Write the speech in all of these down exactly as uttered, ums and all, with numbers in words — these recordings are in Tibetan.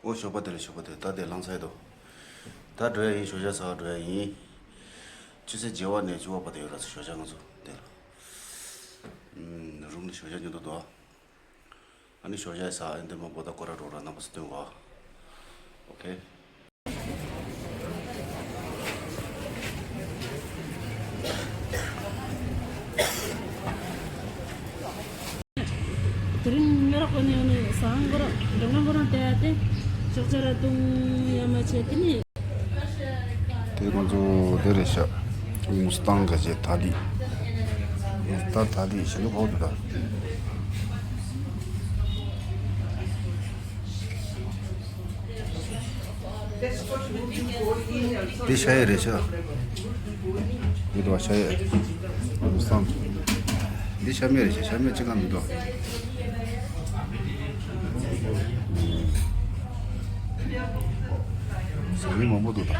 ཨོ་ཞོགས་པ་དེ་རེད། ཞོགས་པ་དེ་ད་དེ་ལངས་ཚར་འདུག་ད་འགྲོ་ཡ་ཡིན། ཞོགས་ཇ་ཟ་བ་འགྲོ་ཡ་ཡིན། ཆུ་ཚོད་བརྒྱད་པ་ནས་བཅུ་པ་བར་དུ་ཡོད་ར། ཞོགས་ཇ་ང་ཚོ་དེ་ལ། ཨུམ། རུམ་ནས་ཞོགས་ཇ་ཉོ་འདུག་དོ། ཨ་ནི་ཞོགས་ཇ་ཟ། ཨ་ནི་དེ་མ་བོ་ད་སྐོར་ར་འགྲོ་ར། རྣམ་པ་ཚོ་སྟོན་གོ། ཨོ་ཁེ། དེ་རིང་ཉོ་ར་ཁོ་ནས་ཡོང་ནས་ཟ་ཁང་ཁོ་རང་འགྲམ་ལ་ཁོ་རང་བལྟས་ཡ་དེ་ཅོག་ཙེ་ར་བཏུང་ཡ་མ་བྱས་དེ་ནི། དེ་ཁོང་ཚོ་དེ་རེད་ཤག་མུ་སི་ཏང་ག་ཅེ་ཐ་ལི། མུ་སི་ཏང་ཐ་ལི་ཞེས་ནི་གོ་འདུག་ད། འདི་ཤ་ཡི་རེད་ཤག་མི་འདུག་བ། ཤ་ཡི་སང་། འདི་ཤ་མེད་རེད་ཤག་ཤ་མེད་ཅི་གང་མི་འདུག་ཟ་མི་མང་པོ་འདུག་ད།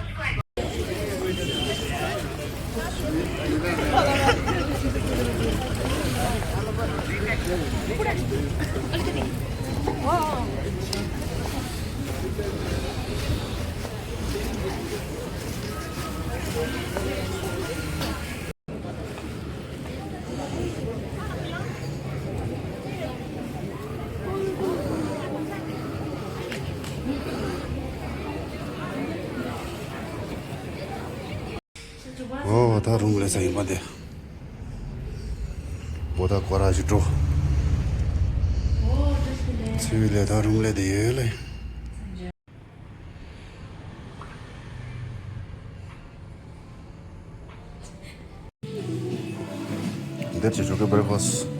ཨོ་ད་རུམ་ལས་ས་ཡིན་པ་འདི། བོ་ད་སྐོར་ར་ཞིག་འགྲོ། ཚེ་བའི་ལས་ད་རུམ་ལས་དེ་ཡོད་ལེ། འདིར་ཅི་ཞོགས་ཀའི་བྷེ་རེག་ཕ་སི།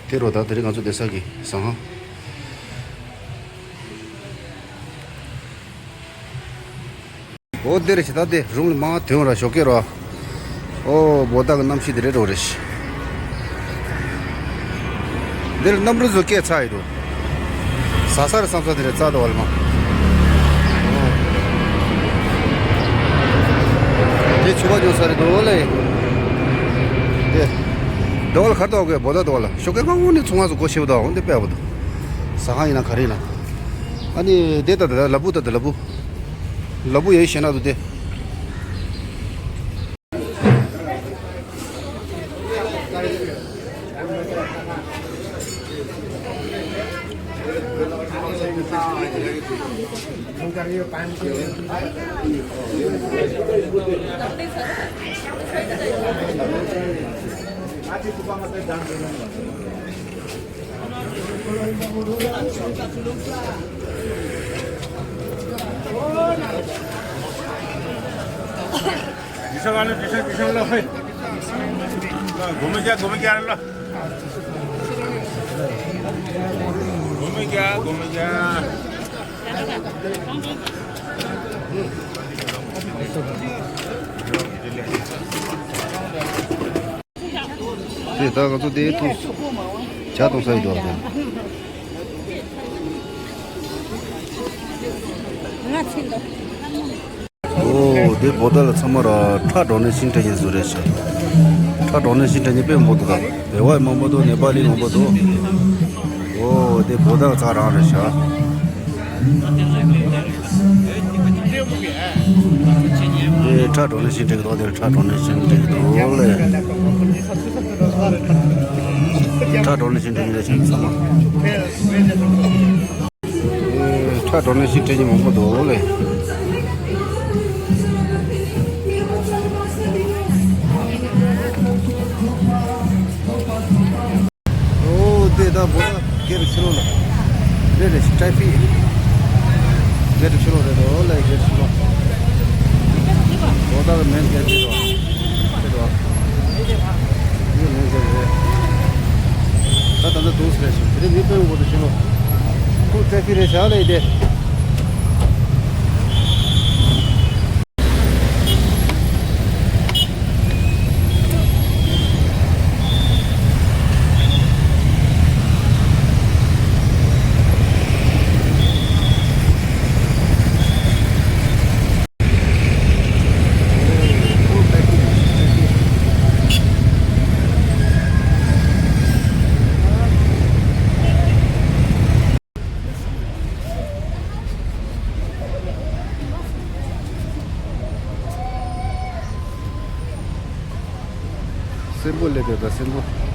དེ་རུ་ད་དེ་རིང་ང་ཚོ་བསྡད་ས་གི་ཟ་ཁང་། ཨོ་དེ་རེད་ཤག་ད་དེ་རུམ་ལ་མ་ཐོན་ར་ཞོགས་ཀས་ར། ཨོ་བོ་ད་གི་གནམ་གཤིས་དེ་རེད་འགྲོ་རེད་ཤག་འདིར་གནམ་གྲུ་ཚོ་སྐད་ཚ་ཡི་འདུག་ཟ་ས་རེད་བསམ་ས་དེ་རེད་རྩ་དོ་བ་ལ་མ། དེ་ཆུ་བ་ཉོ་ས་རེད་འདུག་ལེ། དེ་དོ་བ་ལ་གར་དོ་གི་བོ་ད་དོ་བ་ལ་ཞོགས་ཀས་མ་འོང་ནི་ཚོང་ཁང་ཚོ་སྒོ་ཕྱེ་བ་དོ་འོང་དེ་པས་བ་དོ། ཟ་ཁང་ཡིན་ན་ག་རེ་ཡིན་ན། ཨ་ནི་དེ་ད་དེ་ལ་བུ་ད་དེ་ལ་བུ། ལ་བུ་ཡོད་ཤེ་ན་དུ་དེ། དེ་ད་ང་ཚོ་དེ་ཐུག་ཇ་གཏོང་ས་ཡི་འདུག་ཨ། ཨོ་དེ་བོ་ད་ལ་ཚང་མ་ར་ཁྲ་ཌོ་ནེ་ཤན་སྤྲད་མཁན་ཚོ་རེད་ཤག་ཁྲ་ཌོ་ནེ་ཤན་སྤྲད་མཁན་དཔེ་མང་པོ་འདུག་ག་བལ་བ་མང་པོ་འདུག་ནེ་པ་ལི་མང་པོ་འདུག་ཨོ་དེ་བོ་ད་ཚ་རང་རེད་ཤག་དེ་ཁྲ་ཌོ་ནེ་ཤན་སྤྲད་ཀྱི་འདུག་དེར་ཁྲ་ཌོ་ནེ་ཤན་སྤྲད་ཀྱི་འདུག་ལེ། ཁྲ་ཌོ་ནེ་ཤན་སྤྲད་ཀྱི་རེད་ཤག་ཚང་མ། ཁྲ་ཌོ་ནེ་ཤན་སྤྲད་མཁན་མང་པོ་འདུག་ལེ། ཨོ་དེ་ད་བོ་ད་སྒེར་ཕྱི་ལོགས་ལ། རེད་རེད་ཊེ་ཕིག་སྒེར་ཕྱི་ལོགས་རེད་འདུག་ལེ། སྒེར་ཕྱི་ལོགས། བོ་ད་གི་མེན་སྒེར་ཕྱི་ལོགས། ཕྱི་ལོགས། འདི་མེན་སྒེར་རེད། ད་ད་ལྟ་འདུག་ཟེར་ཞིག་དེ་རིང་མི་དཔོན་འོག་ཏུ་ཕྱིན་ནོ། ཁོང་ཊེ་ཕིག་རེད་བཞག་ལེ་དེ། ལས་དེ་ད་སེམས་པོ།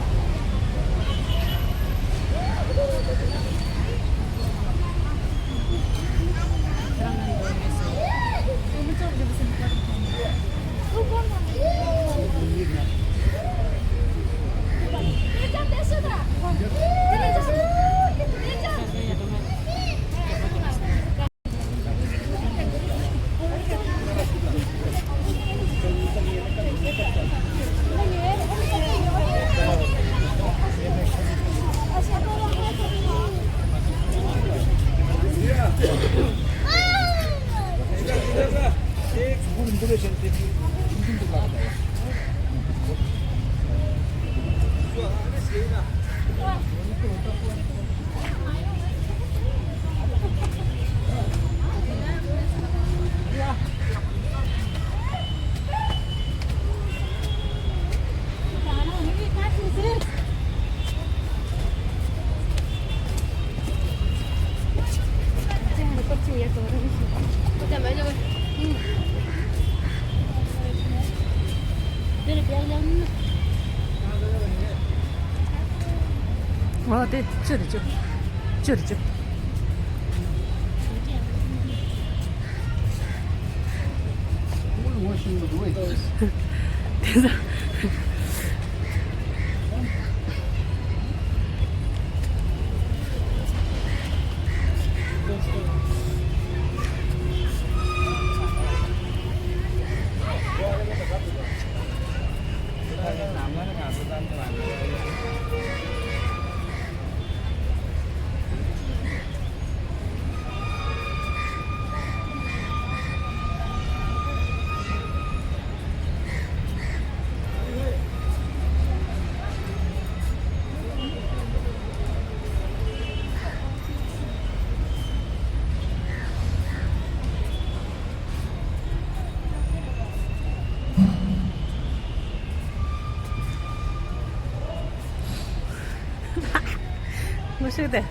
ཨ་དེ་ཅི་རེད་ཅི། ཅི་རེད་ཅི། དེ་ཚོ། མི་ཤུགས་དེ།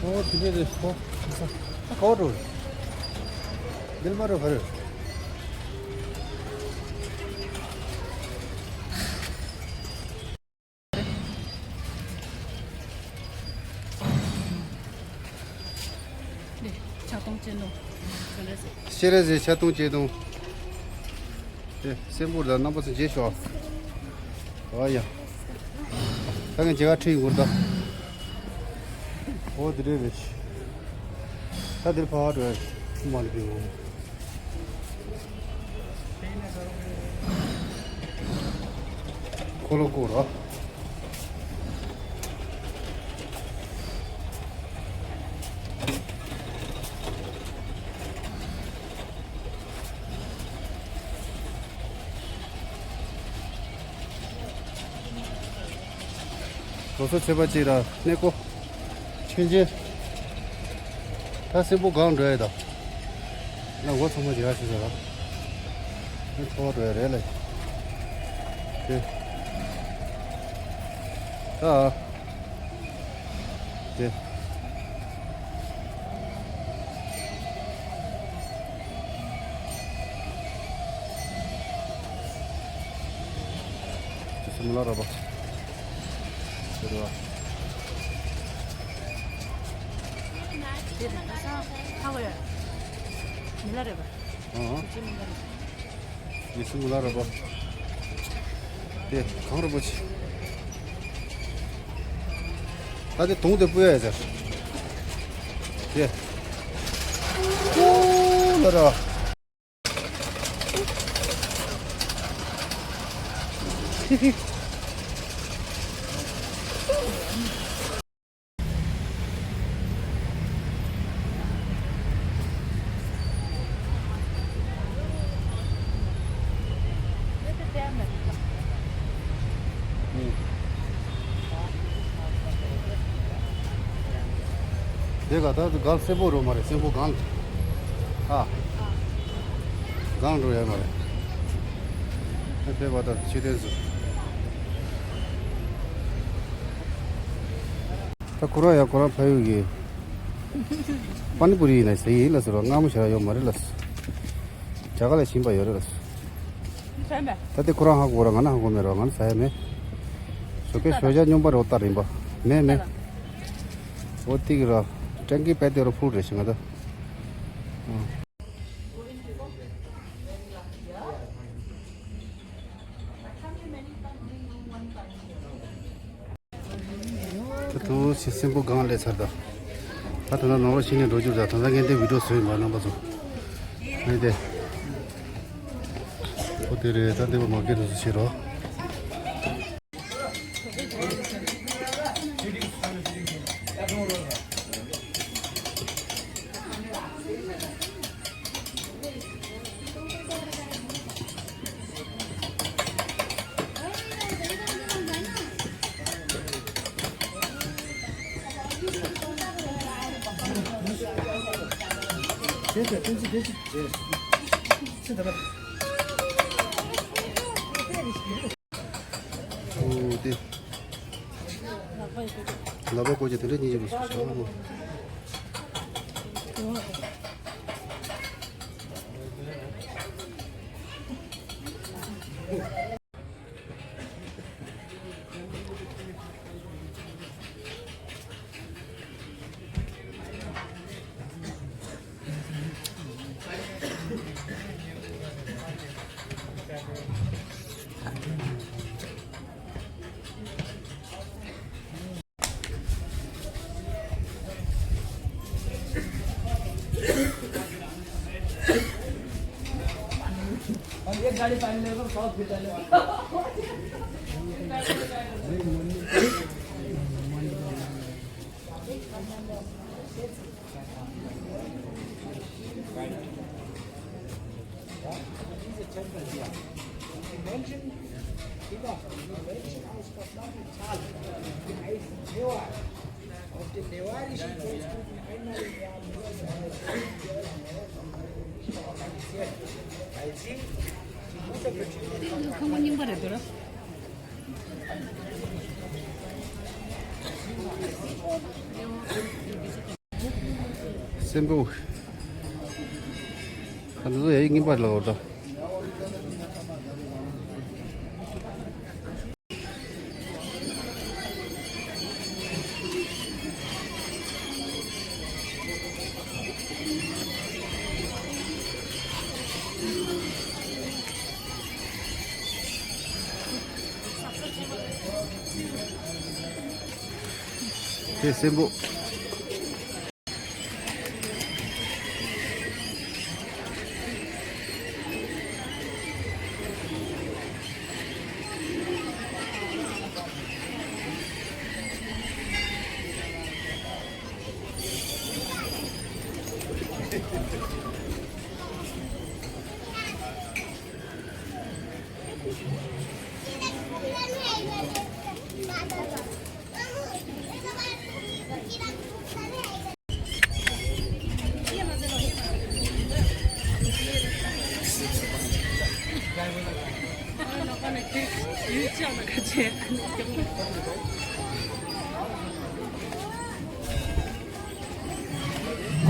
ཨོ་དེ་འདྲ་རེད་ཤག་ད་ག་པར་འགྲོ། འདིར་མ་འགྲོ་ག་རེ། ཕྱག་སྟོང་སྤྱི་ནོར། སྤྱན་རས་གཟིགས། སྤྱན་རས་གཟིགས་ཕྱག་སྟོང་སྤྱི་སྟོང་། དེ་སེམས་པོ་ལ་རྣམ་པ་ཚོ་མཇལ་ཤོག་ཨ་ཡ། ད་ངས་མཇལ་ཁ་ཁྲིད་ཡོང་གི་རེད་ད། འོ་དེ་འདྲ་རེད། ད་འདིར་ཕར་འགྲོ་ཡ། མ་ལ་པི་འོ། འཁོར་ལོ་བསྐོར་རོ། རྡོ་སོལ་ཚོད་པ་ཅིག་ར་གནས་སྐོར། ཆོས་མཇལ། ད་སེམས་པོ་གང་འགྲོ་ཡ་ད། ང་མགོ་ཚང་མ་རྒྱག་ཤེས་ས་ར། ང་ཚོ་འགྲོ་ཡ་རེད་ལ། དེ། ད། དེ། མི་ལ་ར་བ། དེ་རེད་བ། དེ་རེད་ད་ས་ཧ་གོ་ཡ། མི་ལ་རེད་བ། ཨང་། ཅི་མི་ལ་རེད། ཡེ་སུ་མི་ལ་ར་བ། དེ་གང་ར་བ་ཆི། ད་དེ་དུང་དེ་སྤུ་ཡ་ཡ་ཟེར། དེ། ཨོ་ལ་ར། དེ་ག་ད་གང་སེམས་པོ་རོ་མ་རེད། སེམས་པོ་གང་། ཨ། གང་འགྲོ་ཡ་མ་རེད། ཨ་དེ་བ་ད་ཆེ་དེ་སུ། ད་ཁོ་རང་ཡ་ཁོ་རང་ཕ་ཡུལ་གྱི་པ་ནི་པུ་རི་ཡིན་ན་ཟེར་ཡིན་ལ་ཟེར་བ། མངར་མོ་བྱ་ཡོད་མ་རེད་ལ། རྒྱ་གར་ལ་ཞིམ་པ་ཡོད་རེད་ལ། ད་དེ་ཁོ་རང་ཧ་གོ་ར། ང་ན་ཧ་གོ་མེད་ར། ང་ན་ཟ་ཡ་མེད། ཞོགས་ཀས་ཞོགས་ཇ་སྙོམས་པ་རོ་ལྟར་ཡིན་པ། མེད་མེད། འོ་དེ་གི་ར། ཀྲང་གི་པད་དེ་རོ་ཕུལ་རེ་ཞིག་ང་ད། ད་དུང་ཞིག་སེམས་པོ་གང་ལས་ཚར་ད། ད་ད་ད་ནང་ལོགས་ཕྱི་ནས་འགྲོ་རྒྱུ་ད། ད་ད་ངས་འདི་བི་ཌིའོ་བཟོས་ཡིན་པ་རྣམ་པ་ཚོ། ཨེ་དེ། ཨོ་དེ་རེད། ད་འདི་བ་མ་སྐད་དུ་བྱེད་རོགས། ཨོ་དེ། ལག་པ་བཀོག་ཅིག་དེ་འདྲ་གཉིས་ཀྱི་ཆ་མོ། ཁང་པ་རྙིང་པ་རེད་འདུག་ར། སེམས་པོ། ཨ་འདི་ཚོ་ཡ་ཡིག་རྙིང་པ་རེད་ལ་འོ་ད། དེ་སེམས་པོ།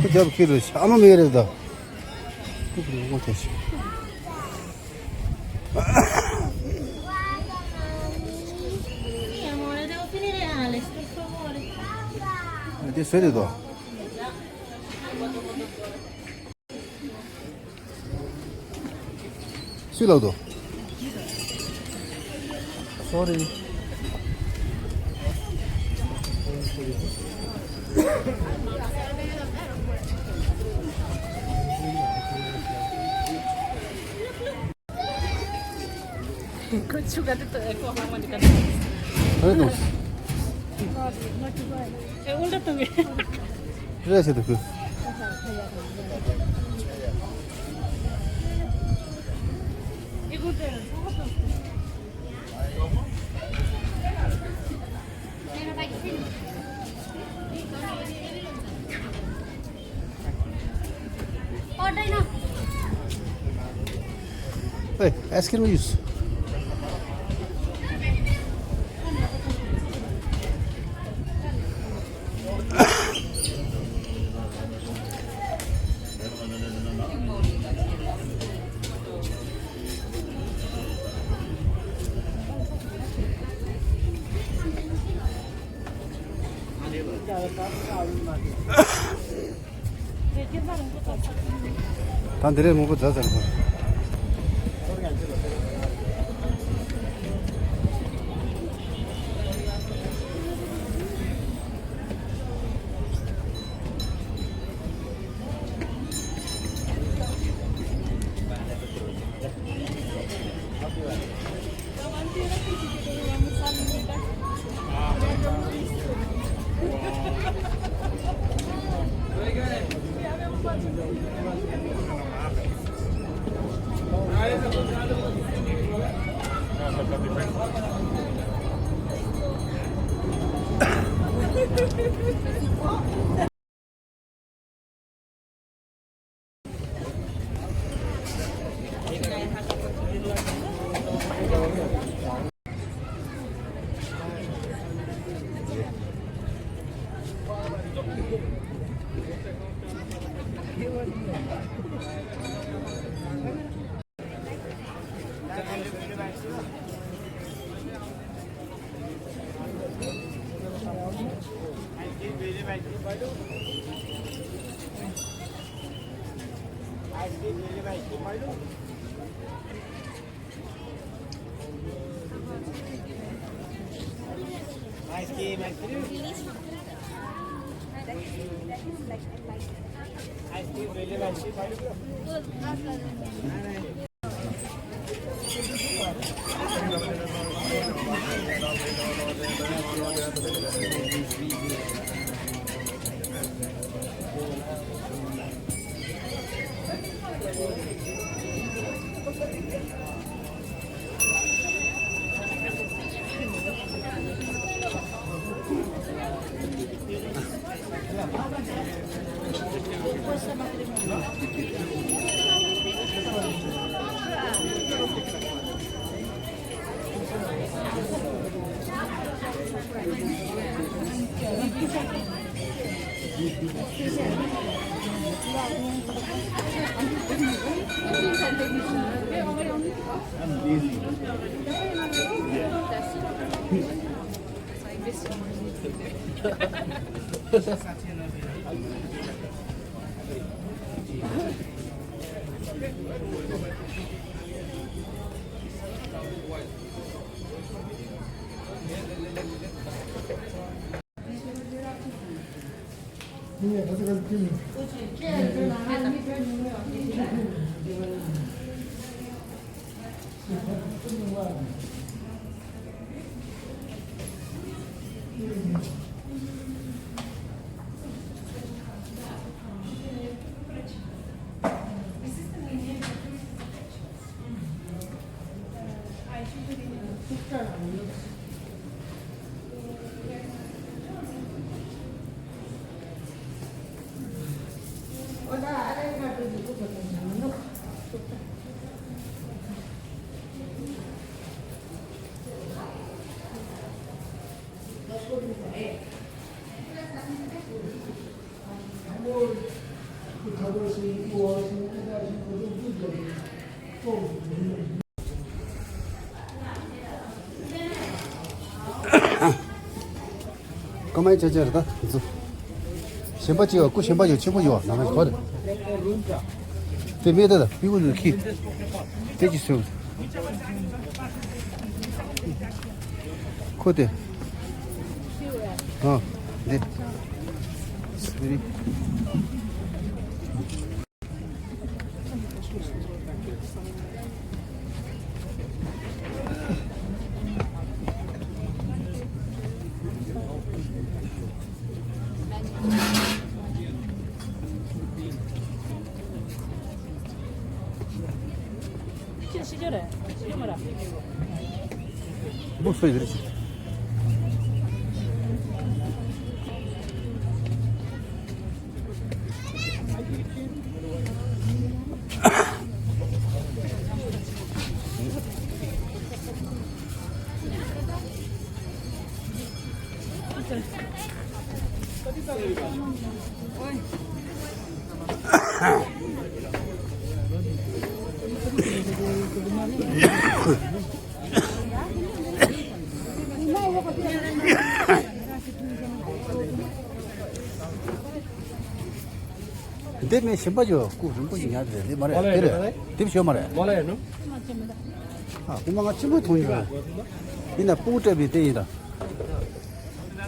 ཁོ་རྒྱབ་ཁྱེར་རེད། ཨ་མ་མེད་རེད་ད། ཁོ་ཁོ་ཁོ་ཁོ་ཁོ། དེ་བཟོས་དེ་དོ། སུས་ལབ་དོ། སོ་རི། ཁོ་ཆུ་ག་དུ་ཏོ་ཨེ་ཁོ་ཧ་མ་ནི་ག་དུ། ཨེ་ཁོ། ཨེ་ཨུལ་ཏ་ཏུ་གི། རེ་ཞིག་ཏུ་ཁུ། ཨེ་ཁོ་ཏེ། Hey, ask him to use. ད་འདི་རེད་མང་པོ་ཛ་ཛ་རེད། Ice cream, ice cream. Ice cream, really ice cream. ཀ་མའི་ཆ་ཆ་རེད་ད་འཛུ། གཞན་པ་གཅིག་ཡོད། སྐུ་གཞན་པ་ཡོད། ཆེན་པོ་ཡོད། ནང་ན་གོ་རེད། དེ་མེད་ད་ད་པི་ཝུ་ལུ་ཁི། དེ་ཅི་སོང་། ཁོ་དེ། ཨ། འདི། སི་རི། འདི་མི་གཞན་པ་ཅིག་སྐུ་རིང་པོ་ཞིག་ཉར་རེད། འདི་མ་རེད། འདི་རེད། འདི་བྱོས་མ་རེད། ཨ། སྐུ་མ་ང་ཆེན་པོ་མཐོང་ཡོད་རེད། ཡིན་ན་སྤུ་གུ་སྤྲད་པའི་དེ་ཡིན་ད།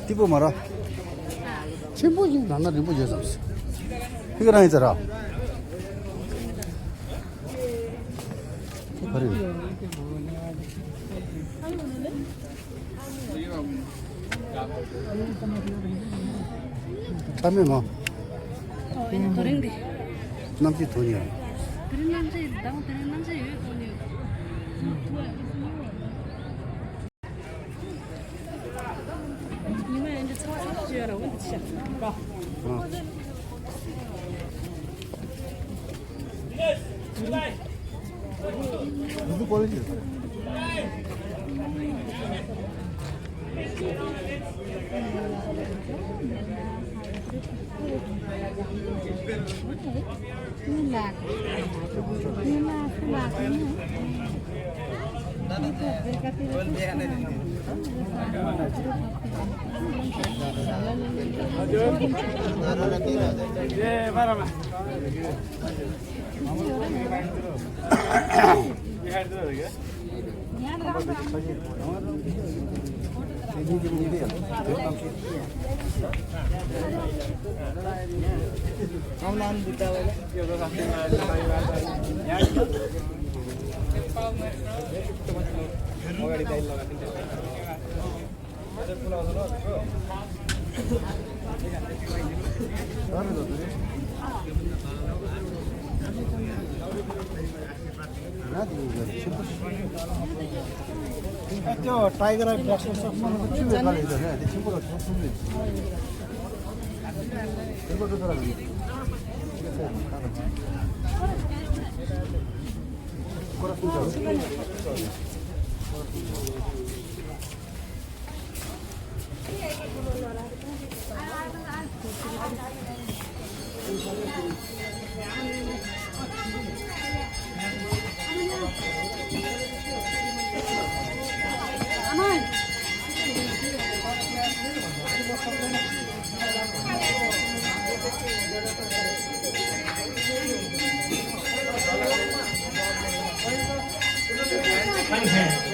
ཏི་པོ་མ་ར། ཆེན་པོ་ཡིན་ན་ན་རིང་པོ་ཡོད་ཙམ་ཟེར། ཕི་ག་རང་ཡིན་ཙ་ར། ཁྱེད་ག་རེ་ཡོད། ཐ་མེད་མ། ཨོ་ཡིན་ན་དོ་རིང་འདི། གནམ་གཤིས་དོ་ཉེ། དོ་རིང་གནམ་གཤིས་དང་དོ་རིང་གནམ་གཤིས་ཡོད་དོ་ཉེ། ཉི་མ་ཡང་འདི་ཚ་བ་ཚ་བ་ཅིག་ཡོད་ར། འོ་འདི་ཅི་བྱ། Come here,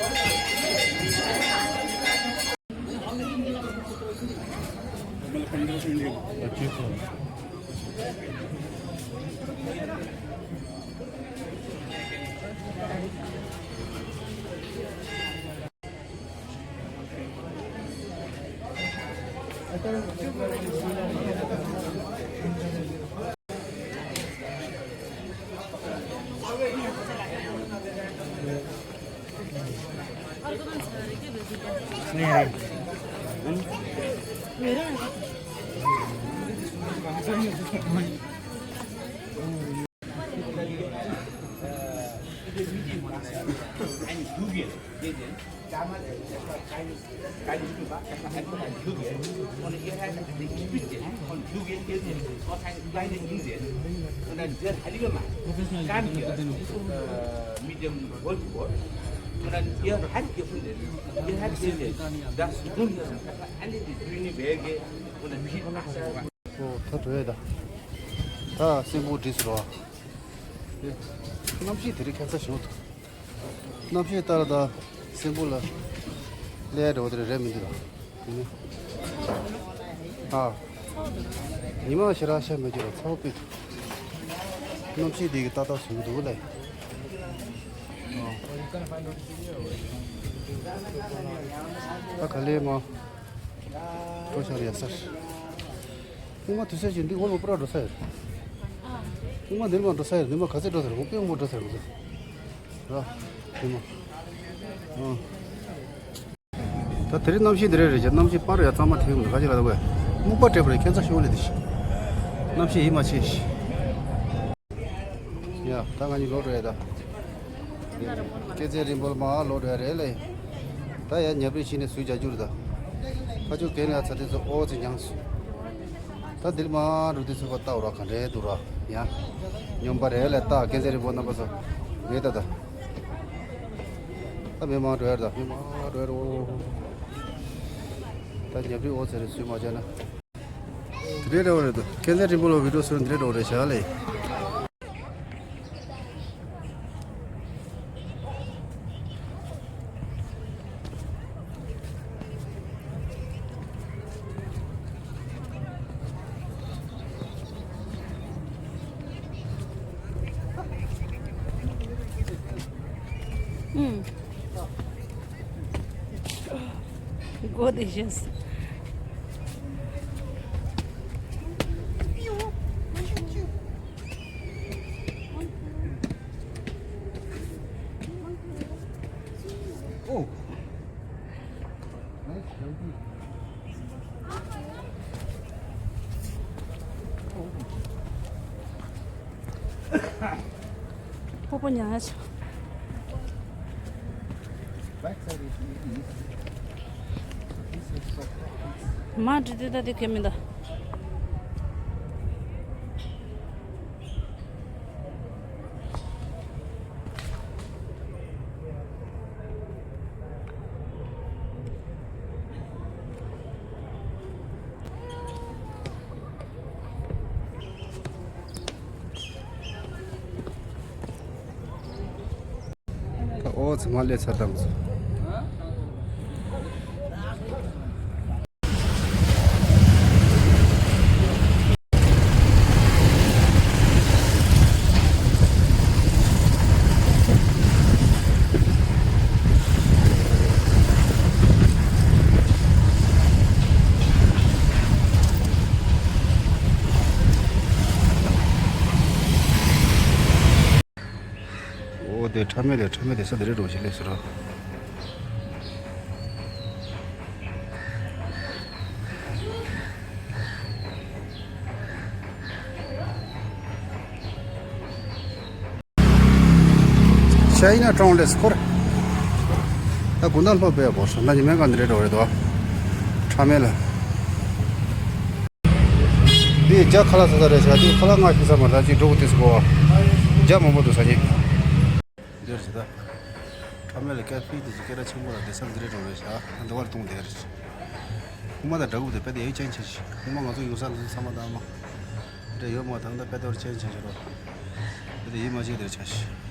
uh, medium world war. When I hear had given it, you had given it. That's good news. And it is really very good. When I feel myself. ཨོ་ད་འགྲོ་ཡས་ད། ད་སྲིན་པོ་འདྲིས་སུ་རོ། གནམ་གཤིས་དེ་རིང་ཁྱད་མཚར་ཞིག་འདུག་གནམ་གཤིས་ལྟར་ད་སྲིན་པོ་ལ་སླེབས་འགྲོ་དེ་རེད་མི་འདུག་ད། དེ་ནི། ཨ། ཉི་མ་ཞེ་དྲག་ཤར་མི་འགྱུར་བ་ཚ་བོ་སྤུས་འདུག་གནམ་གཤིས་འདི་གི་ཏག་ཏག་བཟོ་གི་འདུག་ལེ། ཨ། ད་ག་ལེ་མ། འགྲོ་ཤག་ཡ་སར། སྔོན་མ་དུས་ཚོད་ཅིག་འདི་འོ་མ་པུ་ར་འགྲོ་ས་ཡོད། སྔོན་མ་འདིར་མ་འགྲོ་ས་ཡོད། འདི་མ་ག་ཚོད་འགྲོ་ས་རེད། འོ་དཔེ་སྔོན་མ་འགྲོ་ས་རེད་ང་ཚོ། ར། འདི་མ། ཨང་། ད་དེ་རིང་གནམ་གཤིས་འདི་རེད་རེད་ཅེ། གནམ་གཤིས་པར་ཡ་གཙང་མ་ཐེབས་མི་འདུག་ག་ཅི་ལ་ད་གོ། སྨུག་པ་སྤྲད་པ་རེད། ཁྱད་མཚར་ཤོག་ལེ་འདི་ཤི། གནམ་གཤིས་ཡིད་མ་ཆེས་ཤི། ཡ། ད་ང་གཉིས་ལོག་འགྲོ་ཡ་ད། སྐས་འཛེག་རིང་པོ་མར་ལོག་འགྲོ་ཡ་རེད་ལེ། ད་ཡ་ཉ་པྲི་ཤི་ནས་སུས་རྒྱག་རྒྱུ་རེད་ད། ཁ་ཆུ་གན་ལ་ཚ་དེ་ཚོ་ཨོ་ཙི་མྱངས་སུ། ད་འདིར་མར་འགྲོ་དུས་ཚོད་པ་ལྟ་འོ་ར་ག་འདྲའི་འདུག་ར། ཡ། སྨྱོན་པ་རེད་ལེ། ད་སྐས་འཛེག་རིང་པོ་རྣམ་པ་ཚོ། མེད་ད་ད། ད་མི་མང་འགྲོ་ཡ་རེད་ད། མི་མང་འགྲོ་ཡ་རེད་འོ། ད་ཉ་པྲི་ཨོ་ཙི་རེད་སུས་མ་བྱས་ན། དེ་འདྲའི་འདྲ་བོ་རེད་འདུག་སྐས་འཛེག་རིང་པོ་ལ་བི་ཌིའོ་བཟོས་ན་འདི་འདྲའི་འདྲ་བོ་རེད་བཞག་ལེ། ཨུམ། སྒོ་དེ་བཞིན། ཨོ། སྤོ་སྤོ་ཉལ་ཡ་ཆོག་མ་འགྲིག་དུས་ད་དེ་གལ་མི་འདུག་ད་ཨོ་ཙི་མ་ལས་ཚར་དམ་ཚོ། ཨོ་དེ་ཁྲ་མེ་དེ་ཁྲ་མེ་དེ་ས་དེ་རེད་འགྲོ་ཞིག་ལས་སུ་ར། ཤ་ཡིན་ན་གྲོང་ལས་སྐོར། ད་དགུན་ཟླ་ལྷོ་པའི་བོ་སོ་ན་ཉི་མའི་གང་འདི་རེད་འགྲོ་རེད་དོ། ཁྲ་མེ་ལ། འདི་རྒྱ་ཁ་ལག་ཟ་ས་རེད་ཤག་འདི་ཁ་ལག་ང་ཤི་ས་མ་རེད་ཅིག་འགྲོ་གི་དུས་སུ་གོ། རྒྱ་མང་པོ་འདུག་ས་ཉིན། འདིར་ཇི་ལྟ། ཁྲ་མེ་ལ་ཀ་ཕི་དེ་ཅིག་སྐད་གྲགས་ཆེན་པོ་ལ་བསྡད་ས་འདི་རེད་འགྲོ་རེད་ཤག་འདི་བར་གཏོང་བསྡད་རེད། ཁུག་མ་དང་འདྲ་གུབ་དེ་དཔེ་དེ་ཡོད་ཅན་ཆེ་ཤི། ཁུག་མ་ང་ཚོ་ཡོང་ས་འདི་ཚང་མ་དང་མ། འདྲ་ཡོད་མ་དང་ད་དཔེ་དོར་ཅན་ཆེ་ཤི་རོ། དཔེ་དེ་ཡིད་མ་ཆེས་དེར་ཆ་ཤི།